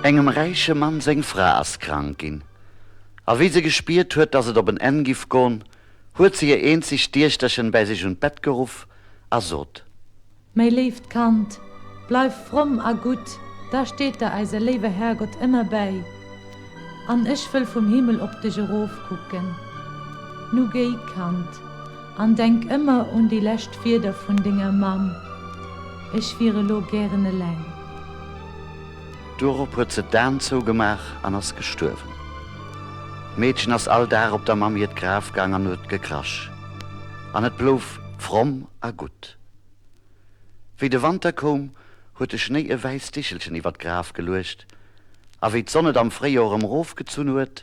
Engem räiche Mann seng Fra ass krank ginn, a wéi se gespiert huet, dass et op en Enn giff gon, huet se hir eenzegt Diechterchen bäi sech un d'Bett geruff a sot. Mäi léift Kand, bleif fromm a gutt, da steet der eise léiwe Herrgott ëmmer bäi, an ech wëll vum Himmel op dech erofkucken. Nu géi, Kand, an denk ëmmer un déi lescht Wierder vun denger Mamm, Ech wier elo gären eleng. Duerop huet se d'Aen zougemaach an ass gestuerwen. D'Meedchen ass all Dag op der Mamm hiert Graf gaang an huet gekrasch, an et blouf fromm a gutt. Wéi de Wanter koum, huet de Schnéi e wäisst Dichelchen iwwer d'Graf geluecht, a wéi d'Sonn et am Fréijor erëm rofgezunn huet,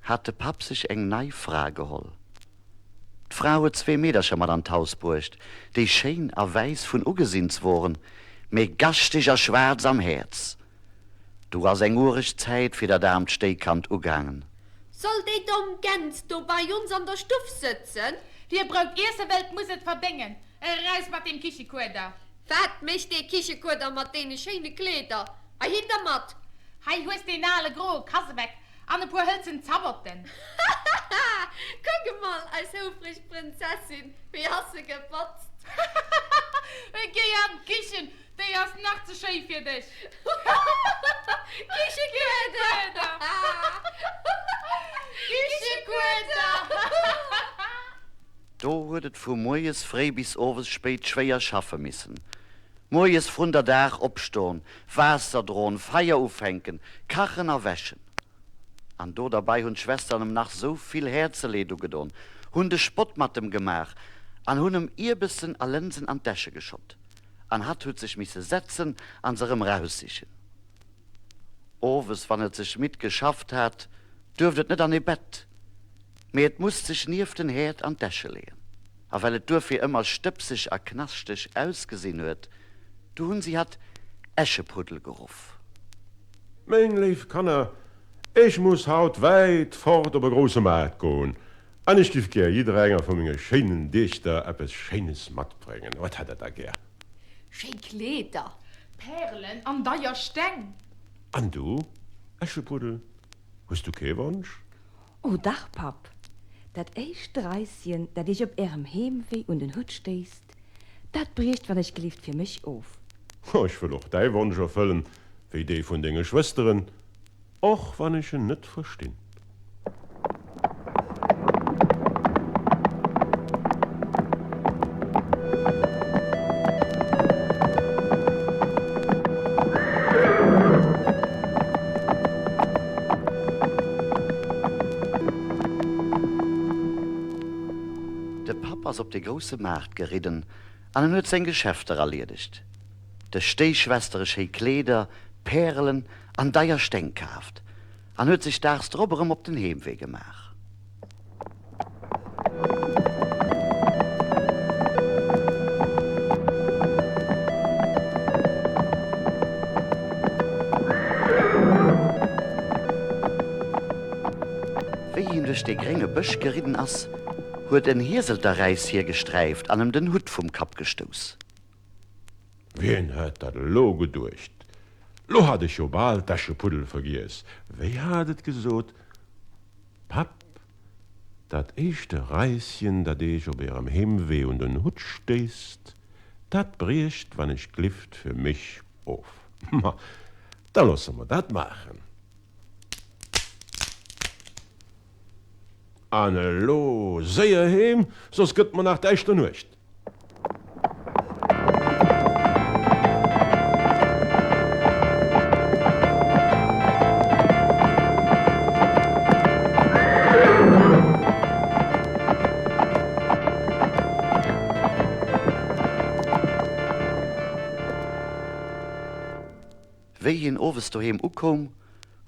hat de Papp sech eng nei Fra geholl. D'Fra huet zwee Meedercher mat an d'Haus bruecht, déi schéin a wäiss vun Ugesinns woren, mee gaschteg a schwaarz am Häerz. Du ass eng uereg Zäit fir dat aarmt Stéikand ugaangen. Soll déi domm Gäns do bei ons an der Stuff sëtzen? Wie Brout iesse wëllt, muss et verdéngen. Eraus mat deem Kichekueder! Wat mécht dee Kichekueder mat deene schéine Kleeder? Heihin dermat! Hei hues deen ale groe Kaseweck an e puer hëlzen Zabotten. Hahaha! Kuck emol, eis houfreg Prinzessin, wéi ass se gebotzt! Hahaha! Géi an d'Kichen, déi ass nach ze schéi fir dech. Hahaha! Kichekueder! Kichekueder! Do huet et vu muerjes fréi bis owes spéit schwéier schaffe missen. Muerjes vrun der Dag opston, Waasser droen, Feier ufänken, kachen a wäschen. An do derbei hunn d'Schwestern em nach sou vill Häerzeleed ugedon, hunn de Spott mat em gemaach an hunn em Ierbessen a Lënsen an d'Äsche geschott. An hatt huet sech misse setzen an se erëm raussichen. Owes, wann et sech midd geschafft hat, duerft et net an e Bett, mee et musst sech nieft den Häerd an d'Äsche leeën. A well et duerfir ëmmer stëbseg a knaschteg ausgesinn huet, du hunn si hatt Äschepuddel geruff. Meng léif Kanner, ech muss haut wäit fort op e grousse Maart goen, an ech giff gär jidderenger vu menge schéinen Diechter eppes Schéines matbréngen. Wat hätt der da gär? Schéi Kleeder! Pärelen an deier Steng! An du, Äschepuddel, hues du kee Wonsch? Oh dach, Papp, dat éischt Reisschen, dat Iech op Ärem Heemwee un den Hutt stéisst, dat briecht wann ech gelift fir mech of. Oh, ech wëll och däi Wonsch erfëllen, wéi dee vun denge Schwësteren, och wann ech en net verstinn. De Papp ass op de grousse Maart geridden an en huet seng Geschäfter erliedegt, de Stéischwestere schéi Kleeder, Pärelen an deier Steng kaaft an huet sech daags drop erëm op den Heemwee gemaach. Wéi hien duerch dee grénge Bësch geridden ass, huet en Hieselterräis hie gesträift an em den Hutt vum Kapp gestouss. Wien hätt dat elo geduecht? Lo hat ech jo bal d'Äschepuddel vergiess. Wéi hat et gesot? Papp, dat éischte Reisschen, dat Eech op Ärem Heemwee un den Hutt stéisst, dat briecht, wann ech glift, fir mech of. Ma da loosse mer dat maachen. An elo séier heem, soss gëtt mer nach däischter Nuecht. Wéi hien owes doheem ukoum,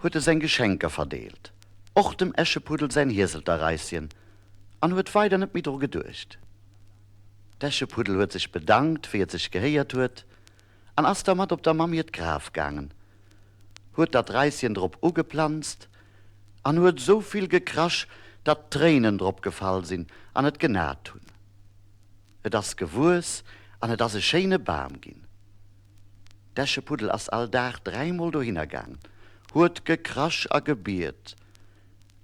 huet e seng Geschenker verdeelt, och dem Äschepuddel säin Hieselterreisschen, an huet weider net méi dru geduecht. D'Äschepuddel huet sech bedankt, wéi et sech gehéiert huet, an ass dermat op der Mamm hiert Graf gaangen, huet dat Reisschen drop ugeplanzt an huet esou vill gekrasch, datt d'Tréinen drop gefall sinn an et genat hunn. Et ass gewuess an et ass e schéine Bam ginn. D'Äschepuddel ass all Dag dräimol dohinner gaangen, huet gekrasch a gebiet.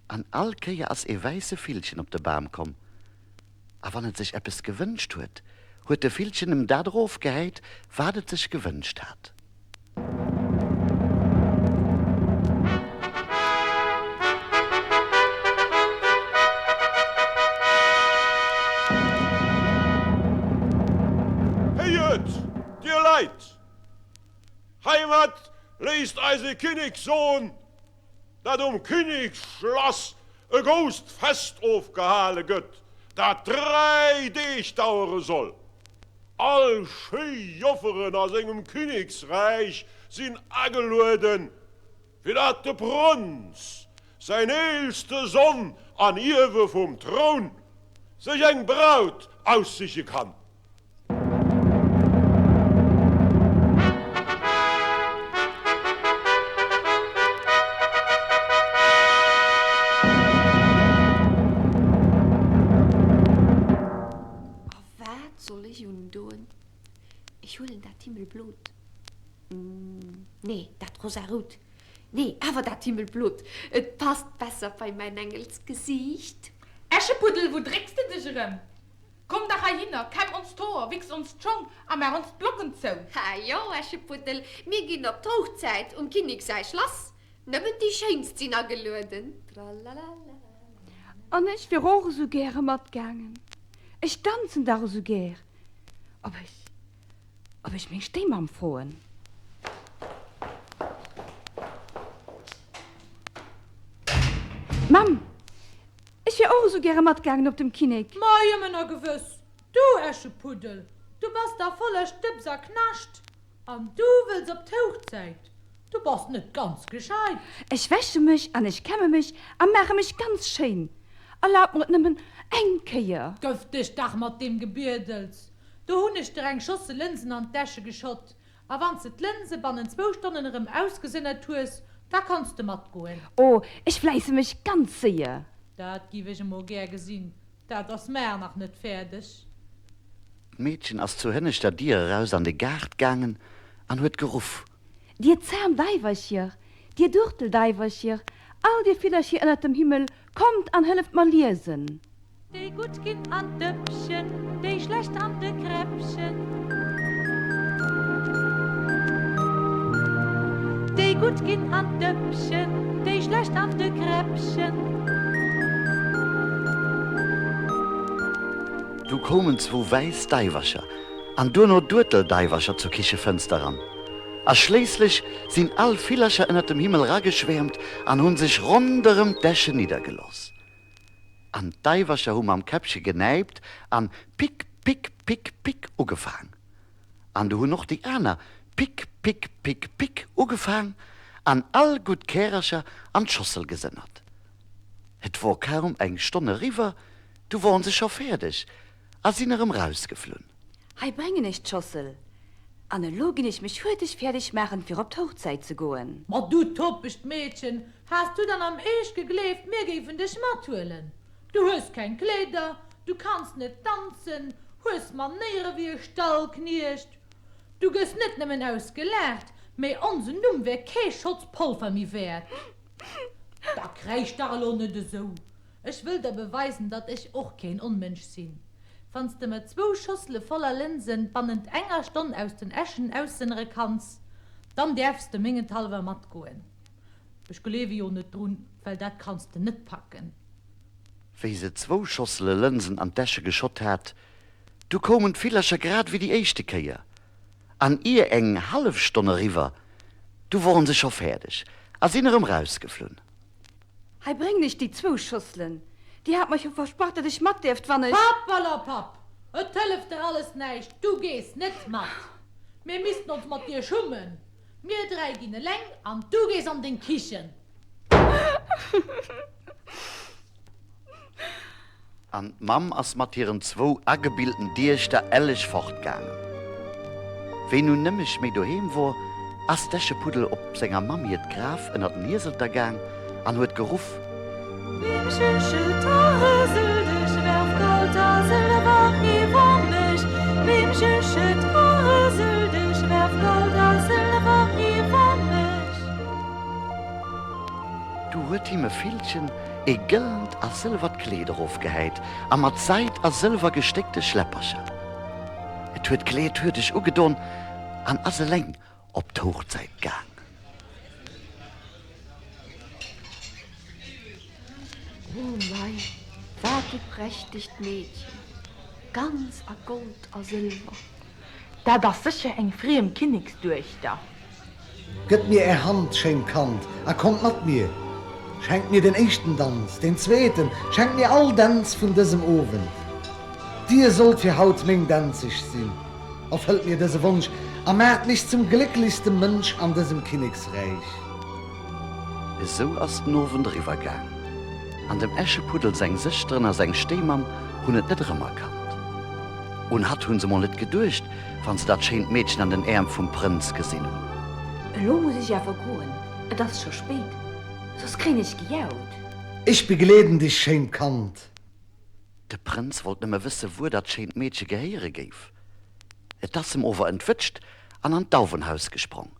An all Kéier ass ee wäisse Villchen op de Bam komm. A wann et sech eppes gewënscht huet, huet de Villchen em dat erofgehäit, wat et sech gewënscht hat. Héiert, dir Leit! Heimat léisst eise Kinnek soen, dat um Kinneksschlass e grousst Fest ofgehale gëtt, dat 3 Deeg dauere soll. All schéi Jofferen a sengem Kinneksräich sinn agelueden, fir dat de Prënz, säin eelste Sonn an Ierwe vum Troun, sech eng Braut aussiche kann. A wat soll ech undoen? Ech huelen dat Himmelblot. Nee, dat Rosarout. Nee, awer dat Himmelblot. Et passt besser bei mäin Engelsgesiicht. Äschepuddel, wou drécks de dech erëm? Komm dach heihinner, kämm ons d'Hoer, wichs ons d'Schong a maach ons d'Blocken zou. Ha jo, Äschepuddel, mir ginn op d'Hochzäit um Kinnek säi Schlass. Nëmmen déi Schéinst sinn agelueden. Tralalala. An ech wier och esou gäre matgaangen. Ech danzen dach esou gär. Ob ech, ob ech meng Stéimamm froen? Mamm, Ech wier och esou gäre matgaangen op dem Kinnek. Ma jëmmen a gewëss, du Äschepuddel, du bass da voller Stëbs a Knascht, an du wëlls op d'Houchzäit, du bass net ganz gescheit. Ech wäsche mech an ech kämme mech a maache mech ganz schéin, erlaabt mer et nëmmen eng Kéier. Gëff dech dach mat deem Gebiedels, do hunn ech der eng Schossel Lënsen an d'Äsche geschott, A wann s de d'Lënse bannen zwou Stonnen erëm ausgesënnert hues, da kanns de matgoen. O, ech fläisse mech ganz séier. Dat giff ech emol gär gesinn. Dat ass maer nach net fäerdeg. D'Meedchen ass zur hënneschter Dier eraus an de Gaart gaangen an huet geruff. Dir zahm Daiwercher, dir Durteldaiwercher, all dir Villercher ënnert dem Himmel, kommt an hëlleft mer liesen! Déi gutt ginn an d'Dëppchen, déi schlecht an de Kräppchen. Déi gutt ginn an d'Dëppchen, déi schlecht an de Kräppchen. Du koumen zwou wäiss Daiwercher an duerno Duerteldaiwercher zur Kichefënster ran. A schléisslech sinn all Villercher ënnert dem Himmel rageschwäermt an hunn sech ronderëm d'Äschen niddergeloss. An d'Daiwercher hu mam Käppche genäipt an Pick, pick, pick, pick ugefaang. An du hunn och déi aner Pick, pick, pick, pick ugefaang an all gutt Kärercher an d'Schossel gesënnert. Et wor kaum eng Stonn eriwwer, du worn se scho fäerdeg a sinn erëm rausgeflunn. Hei bréngen ech d'Schossel, an elo ginn ech mech huerteg fäerdeg maachen, fir op d'Hochzäit ze goen. Ma du topegt Meedchen, has du dann am Eescht gegleeft, mir géifen dech mathuelen? Du hues keng Kleeder, du kanns net danzen, hues Manéiere wéi e Stallkniecht. Du gëss net nëmmen ausgelaacht, mee onsen Numm wär kee Schotz Polver méi wäert. Da kräisch dach elo net esou! Ech wëll der beweisen, datt ech och keen Onmënsch sinn. Wann s de mer zwou Schossele voller Lënsen bannent enger Stonn aus den Äschen aussënnere kanns, dann däerfs de mengenthallwer matgoen. Ech gleewe jo net drun, well dat kanns de net packen. Wéi se zwou Schossele Lënsen an d'Äsche geschott hat, du koumen d'Villercher grad ewéi déi éischte Kéier, an ier eng hallef Stonn eriwwer, du woren se scho fäerdeg a sinn erëm rausgeflunn. Hei bréngen ech déi zwou Schosselen. Dir hat mer jo versprach, datt ech mat däerft, wann ech. Papperlapapp! Et hëlleft der alles näischt, du gees net mat! Mir missten ons mat dir schummen. Mir 3 ginn eleng an du gees an deng Kichen. An d'Mamm ass mat hiren zwou agebilten Diechter elleg fortgaangen. Wéi nun nëmmeg méi doheem wor, ass d'Äschepuddel op senger Mamm hiert Graf ënner den Hieselter gaang an huet geruff. Wimmche schëtt a rësel dech, werf Gold a Sëlwer iwwer mech, Wimmche schëtt a rësel dech, werf Gold a Sëlwer iwwer mech. huet him e Villchen ee gëllent a sëlwert Kleed erofgehäit a mat Seid a Sëlwer gestéckte Schläppercher. Et huet d'Kleed huerdeg ugedon an ass eleng op d'Hochzäit gaang. O mei, wat e prächtegt Meedchen, ganz a Gold a Sëlwer! Dat ass sécher eng friem Kinneksduechter. Gëtt mir är Hand, schéint Kand, a kommt mat mir. Schenkt mir den éischten Danz, den zweeten, schenkt mir all Dänz vun dësem Owend. Dir sollt fir haut meng Dänzeg sinn. Erfëllt mir dëse Wonsch a maacht mech zum glécklechste Mënsch an dësem Kinneksräich. Esou ass den Owend eriwwer gaang, an dem Äschepuddel seng Sëschteren a seng Stéimamm hunn et net erëmerkannt. Un hatt hunn se mol net geduecht, wann se dat schéint Meedchen an den Äerm vum Prënz gesinn hunn. Elo muss ech awer goen, et ass scho spéit, soss kréien ech gejaut. Ech begleeden dech, schéint Kand. De Prënz wollt nëmme wësse wuer dat schéint Meedche gehéiere géif. Et ass em ower entwëtscht an an d'Dauwenhaus gesprong.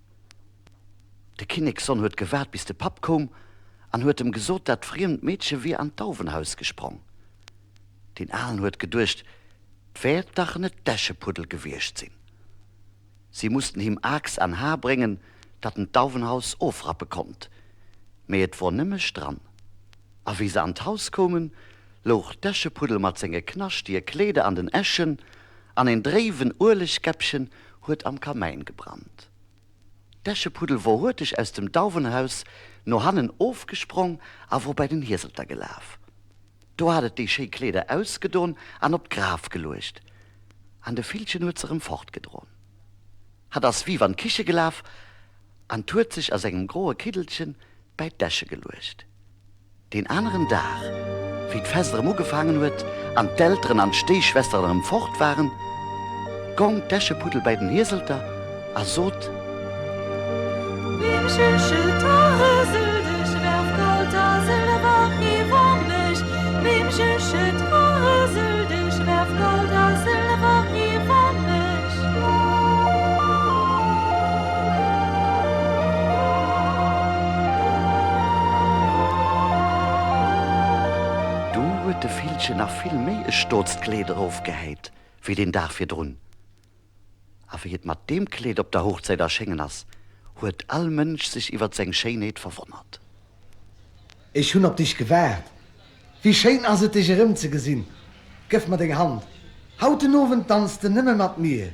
De Kinneksson huet gewaart bis de Papp koum an huet em gesot, dat friemt Meedche wier an d'Dauwenhaus gesprong. Deen Alen huet geduecht, 't wäert dach net d'Äschepuddel gewiescht sinn. Si mussten him Aax an Har bréngen, datt en d'Dauwenhaus ofrappe konnt, mee et wor nëmme Strann. A wéi se an d'Haus koumen, louch d'Äschepuddel mat senge knaschtige Kleeder an den Äschen, an een dréiwen Ueleggäppchen huet am Kamäin gebrannt. D'Äschepuddel wor huerteg aus dem Dauwenhaus no hannen ofgesprong a wor bei den Hieselter gelaf. Do hat et déi schéi Kleeder ausgedon an op d'Graf geluecht, an de Villchen huet se erëm fortgedron. Hatt ass viw an d'Kiche gelaf an 't huet sech a sengem groe Kiddelchen bäi d'Äsche geluecht. Deen aneren Dag, wéi d'Fest erëm ugefaangen huet an d'Elteren an d'Stéischwesteren erëm fort waren, gong d'Äschepuddel bäi den Hieselter a sot. Beemche schëtt a rësel dech, werf Gold a Sëlwer iwwer mech. Beemche schëtt a rësel dech, werf Gold a Sëlwer iwwer mech. Du huet de Villchen nach vill méi e stootzt Kleed erofgehäit wéi deen Dag virdrun. A wéi et mat deem Kleed op der Hochzäit erschéngen ass, huet all Mënsch sech iwwert seng Schéinheet verwonnert. Ech hunn op dech gewaart. Wéi schéin ass et dech erëmzegesinn. Gëff mer deng Hand. Haut den Owend danz de nëmme mat mir.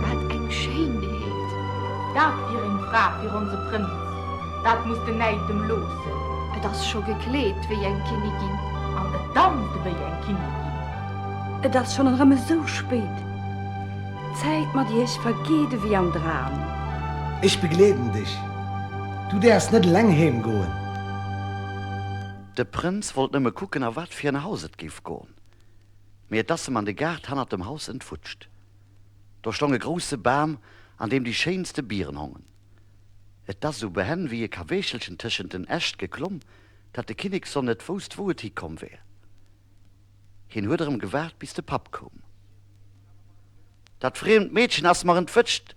Wat eng Schéinheet! Dat wier eng Fra fir onse Prënz, dat muss den Näid em loossen. Et ass scho gekleet wéi eng Kinnigin. An et danzt ewéi eng Kinnigin. Et ass schonn erëm esou spéit. D'Zäit mat iech vergeet ewéi am Dram. Ech begleeden dech, du däerfs net eleng heem goen. De Prënz wollt nëmme kucken, a wat fir en Haus et géif goen, mee et ass em an de Gaart hannert dem Haus entwutscht. Do stong e grousse Bam, an deem déi schéinste Bieren hongen. Et ass esou behenn wéi e Kaweechelchen tëschent den Äscht geklomm, dat de Kinneksson net wousst, wou et hikomm wär. Hien huet erëm gewaart, bis de Papp koum. Dat friemt Meedchen ass mer entwëtscht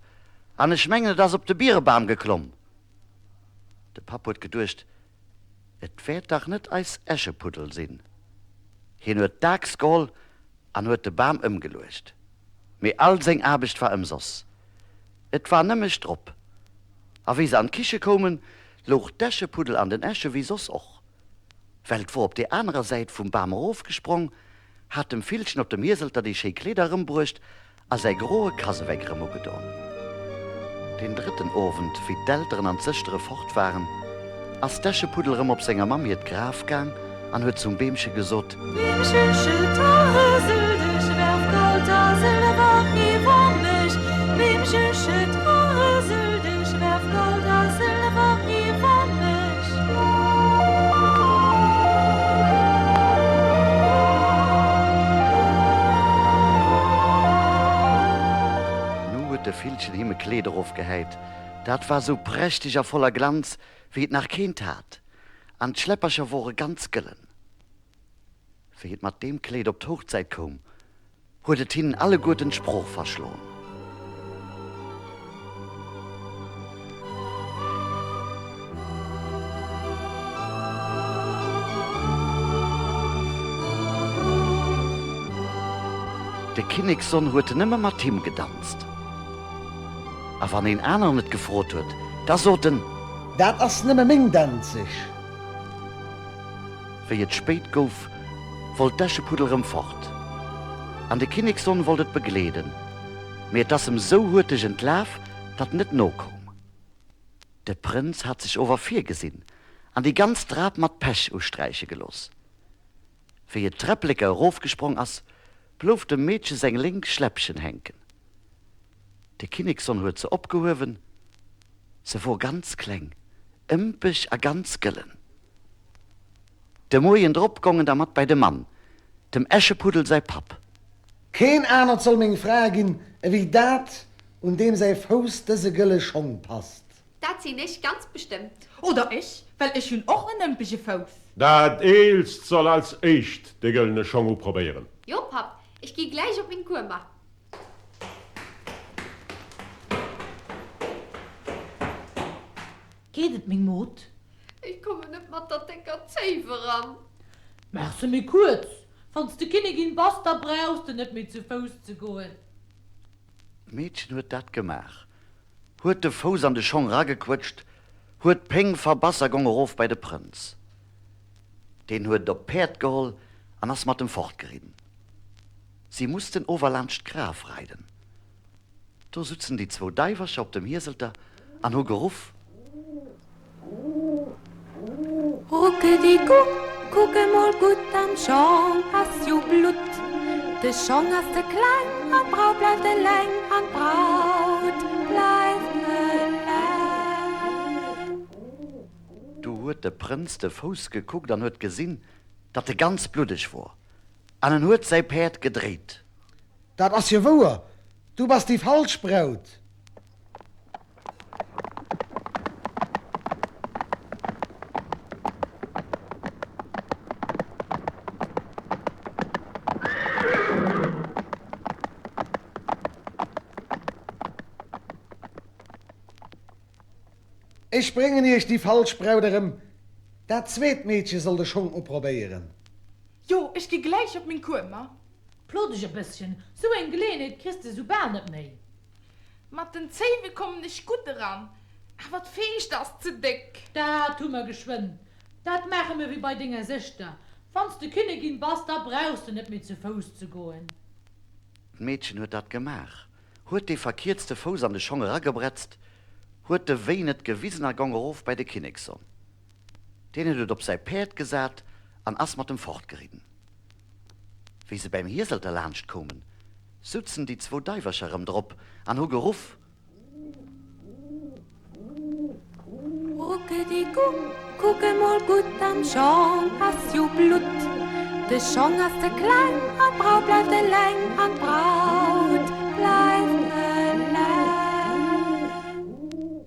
an ech mengen, et ass op de Bierebam geklomm. De Papp huet geduecht, Et wäert dach net eis Äschepuddel sinn. Hien huet d'Aax geholl an huet de Bam ëmgeluecht. Mee all seng Aarbecht war ëmsoss. Et war nëmme drop. A wéi se an d'Kiche koumen, louch d'Äschepuddel an den Äsche wéi soss och. Well 't wor op deer anerer Säit vum Bam erofgesprong, hat dem Villchen op dem Hieselter déi schéi Kleeder erëmbruecht a säi groe Kaseweck erëm ugedon. Deen drëtten Owend, wéi d'Elteren an d'Sëschtere fort waren, ass d'Äschepuddel erëm op senger Mamm hiert Graf gaang an huet zum Beemche gesot. Beemche, schëtt a rësel dech, werf Gold a Sëlwer iwwer mech. Beemche, schëtt a rësel dech, werf Gold a Sëlwer iwwer mech. huet de Villchen him e Kleed erofgehäit, dat war sou prächteg a voller Glanz, wéi et nach keent hat, an d'Schläppercher wore ganz gëllen. Wéi et mat deem Kleed op d'Hochzäit koum, huet et hinnen alleguerten d'Sprooch verschloen. De Kinnekssonn huet nëmme mat him gedanzt, a wann een aneren et gefrot huet, da sot en. Dat ass nëmme meng Dänzeg. Wéi et spéit gouf, wollt d'Äschepuddel rëm fort, an de Kinneksson wollt et begleeden, mee et ass em sou huerteg entlaf, datt en net nokoum. De Prënz hat sech ower virgesinn an déi ganz Drap mat Pech usträiche gelooss. Wéi et d'Träppleker erofgesprong ass, blouf dem Meedche seng lénk Schläppchen hänken. De Kinneksson huet se opgehuewen, se wor ganz kleng, ëmpeg a ganz gëllen. De Moien drop gong en dermat bei de Mann, dem Äschepuddel säi Papp. Keen anert soll meng Fra ginn, ewéi dat, un deem säi Fouss dëse gëlle Schong passt. Dat sinn ech ganz bestëmmt. Oder ech, well ech hunn och en ëmpege Fouss. Dat Eelst soll als éischt de gëllene Schong uprobéieren. Jo, Papp, ech gi gläich op meng Kuemer. Geet et, meng Mod? Ech kommen net mat der décker Zéif eran. Maach se méi kuerz. Wann s de Kinnigin bass, da brauchs de net méi zu Fouss ze goen. D'Meedchen huet dat gemaach, huet de Fouss an de Schong ragequëtscht, huet d'Péng verbass a gong erof bei de Prënz. Deen huet et op d'Päerd geholl an ass mat em fortgeridden. Si mussten ower laanscht d'Graf reiden. Do sutzen déi zwou Daiwercher op dem Hieselter an hu geruff. Ruckedigu, kuck emol gutt, am Schong ass jo Blutt. De Schong ass ze kleng an d'Braut bleift eleng, an d'Braut bleift eleng. Du huet de Prënz de Fouss gekuckt an huet gesinn, datt e ganz bluddeg wor, an en huet säi Päerd gedréit. Dat ass jo wouer, du bass déi falsch Braut. Ech bréngen iech déi falsch Braut erëm, dat zweet Meedche soll de Schong uprobéieren. Jo, ech gi gläich op meng Kuemer. Plo dech e bësschen, sou eng Geleeënheet kriss de sou bal net méi. Mat den Zéiwe kommen ech gutt eran, awer d'Feescht ass ze déck. Dat hu mer geschwënn. Dat maache mir wéi bei denger Sëschter. Wann s de Kinnigin bass, da brauchs de net méi zu Fouss ze goen. D'Meedchen huet dat gemaach, huet dee verkierzte Fouss an de Schong eragebretzt, huet de Wéi net gewisen a gong erof bei de Kinneksson. Deen huet et op säi Päerd gesat an ass mat em fortgeridden. Wéi se bäim Hieselter laanscht koumen, souzen déi zwou Daiwercher erëm drop an hu geruff. Ruckedigu, kuck emol gutt, am Schong ass jo Blutt. De Schong ass ze kleng an d'Braut bleift eleng, an d'Braut bleift eleng.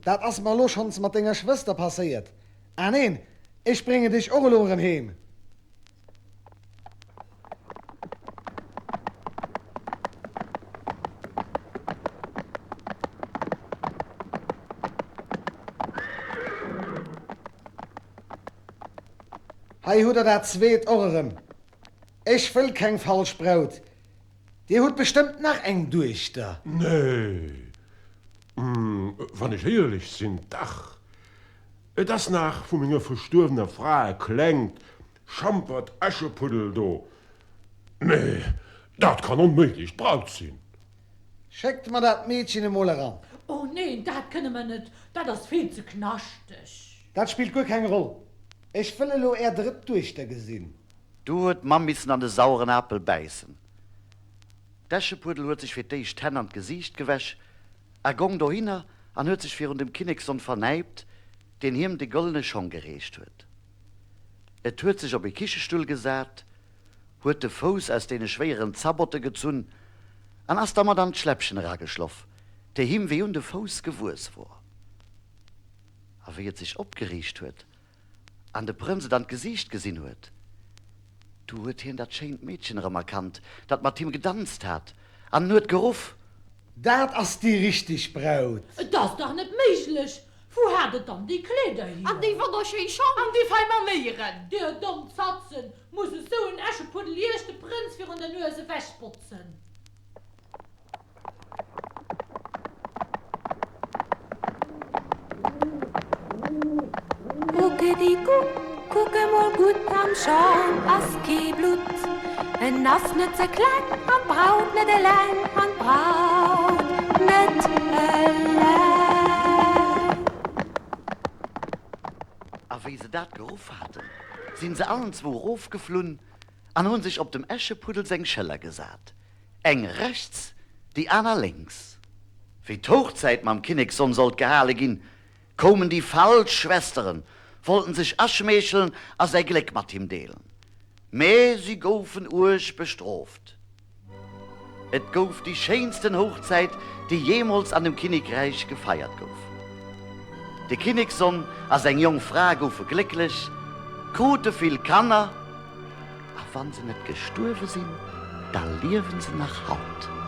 Dat ass mer elo schonns mat denger Schwëster passéiert. Ah neen, ech bréngen dech och elo erëm heem. Hei hutt der dat zweet och erëm. Ech wëll keng falsch Braut. Dir hutt bestëmmt nach eng Duechter. Nee, wann ech éierlech sinn, dach. Et ass nach vu menger verstuerwener Fra e klengt, schampert Äschepuddel do. Mee dat kann onméiglech d'Braut sinn. Schéckt mer dat Meedchen emol eran. Oh neen, dat kënne mer net, dat ass vill ze knaschteg. Dat spillt guer keng Roll. Ech wëll elo är drëtt Duechter gesinn. Du huet d'Mamm missen an de saueren Apel bäissen. D'Äschepuddel huet sech fir d'éischt d'Hänn an d'Gesiicht gewäsch a gong dohinner an huet sech virun dem Kinneksson vernäipt, deen hiem de goldene Schong gereecht huet. Et huet sech op e Kichestull gesat, huet de Fouss aus deene schwéieren Zabotte gezunn an ass dermat an d'Schläppchen erageschloff. Déi him wéi un de Fouss gewuess wor. A wéi et sech opgeriicht huet an de Prënz et an d'Gesiicht gesinn huet, du huet hien dat schéint Meedchen erëm erkannt, dat mat him gedanzt hat, an en huet geruff. Dat ass déi richteg Braut! Et ass dach net méiglech! Wou hat et dann déi Kleeder hier? An déi wonnerschéi Schong! An déi fei Manéieren! Dir domm Zatzen! Muss esou en Äschepuddel iech de Prënz virun der Nues ewechbotzen? Kuckedickuck, kuck emol gutt, am Schong ass kee Blutt. En ass net ze kleng an d'Braut net eleng, an d'Braut net eleng. A wéi se dat geruff haten, sinn se allen zwou erofgeflunn an hunn sech op dem Äschepuddel seng Schëller gesat. Eng rechts, déi aner lénks. Wéi d'Hochzäit mam Kinneksson sollt gehale ginn, koumen déi falsch Schwesteren, wollten sech aschmeecheln a säi Gléck mat him deelen. Mä si goufen uerg bestrooft. Et gouf déi schéinsten Hochzäit, déi jeemools an dem Kinnekräich gefeiert gouf. De Kinneksson a seng jonk Fra goufe glécklech, krute vill Kanner. A wann se net gestuerwe sinn, da liewen se nach haut.